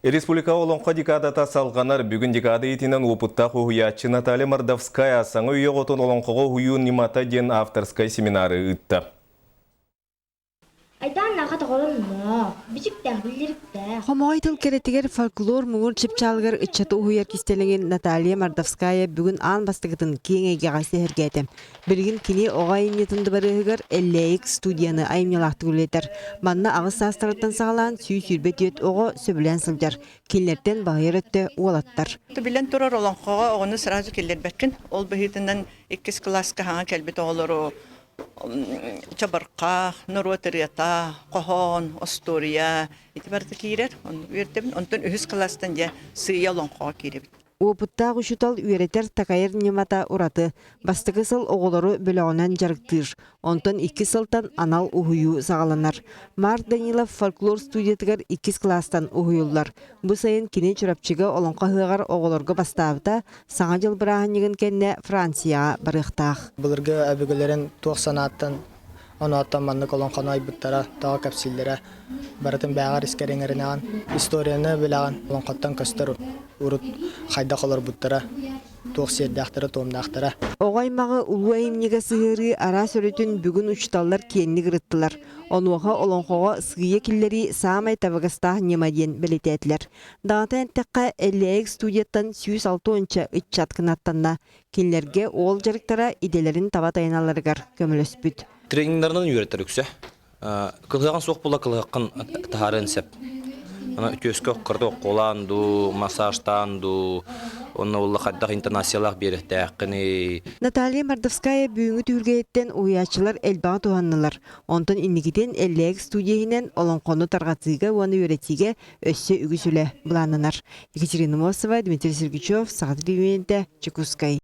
Республика Олоҥхо декадата салҕанар. Бүгүн декада иитинэн уопуттаах уһуйааччы Наталья Мордовская «Саҥа үйэ оҕотун олоҥхоҕо уһуйуу ньымата» диэн авторскай семинары ыытта. Айдааннаахха тоҕолонно, бичиктээх биллэриктээх. Хомоҕой тыл кэрэтигэр фольклор муҥур чыпчаалыгар ыччаты уһуйар кистэлэҥин Наталья Мордовская бүгүн аан бастакытын киэҥ эйгэҕэ сэһэргээтэ. Билигин кини оҕо айымньытын дыбарыаһыгар Эллээйик студияны айымньылаахтык үлэлэтэр. Манна аҕыс саастарыттан саҕалаан 124 оҕо сөбүлээн сылдьар. Кинилэртэн баһыйар өттө уолаттар. Билэн турар олоҥхоҕо оҕону сразу киллэрбэккин. Ол быһыытынан иккис кылааска хаҥа кэлбит оҕолору чабырҕах, норуот ырыата, хоһоон, остуоруйа ити барыта киирэр. Оннук үөрдэбин. Онтон үһүс кылаастан дьэ сыыйа олоҥхоҕо киирэбит. Уопуттаах учуутал үөрэтэр-такайар ньымата ураты. Бастакы сыл оҕолору бөлөҕүнэн дьарыктыыр, онтон икки сылтан анал уһуйуу саҕаланар. Марк Данилов фольклор студиятыгар иккис кылаастан уһуйуллар. Бу сайын кини Чурапчыга Олоҥхо ыһыаҕар оҕолорго бастаабыта, Саҥа дьыл бырааһынньыгын кэннэ Францияҕа барыахтаах. Былыргы өбүгэлэрин туох санааттан оноттон маннык олоҥхону айбыттара, тоҕо кэпсииллэрэ барытын бээҕэр искэр иҥэринэҕин, историяны билэҕин, олоҥхоттон көстөр урут хайдах олорбуттара, туох сиэрдээхтэрэ-туомнаахтара. Оҕо аймаҕы улуу айымньыга сыһыарыы араас өрүтүн бүгүн учууталлар киэҥник ырыттылар. Онуоха олоҥхоҕо сыыйа киллэрии саамай табыгастаах ньыма диэн бэлиэтээтилэр. Даҕатан эттэххэ, Эллээйик студияттан 160 ыччат кынаттанна. Кинилэргэ уол дьарыктара идэлэрин таба тайаналларыгар көмөлөспүт. Трениннэринэн үөрэтэр үксэ. Кылыһаҕын суох буола кылыһаххын таһаарыан сөп. Аны үтүөскэ оккорду оккулаан дуу, массажтаан дуу, онно буолла хайдах интонациялаах биэрэхтээххиний. Наталья Мордовская бүгүҥҥү түһүлгэһиттэн уһуйааччылар элбэҕи туһаннылар. Онтон инникитин Эллээк студия иһинэн олоҥхону тарҕатыыга уонна үөрэтиигэ өссө үгүс үлэ былааннанар. Екатерина Мосова, Дмитрий Сергучев, Саха телевидениетэ, Чекускай.